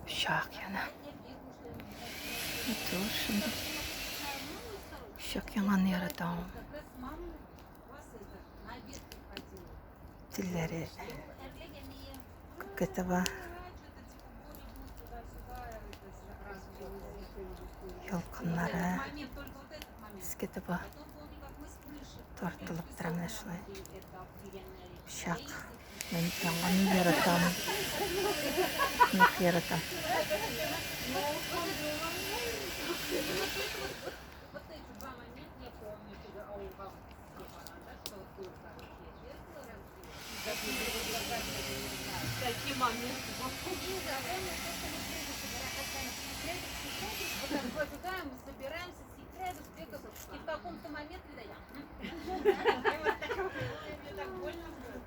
Учак яна. Матур шундый. Учак янганы яратам. Телләре күккә таба ялкыннары өскә таба тартылып тора менә шулай. Пычак. Мин яңаны яратам. Нык яратам. Такие моменты. Мы собираемся, и в каком-то момент, когда я... Мне так больно было.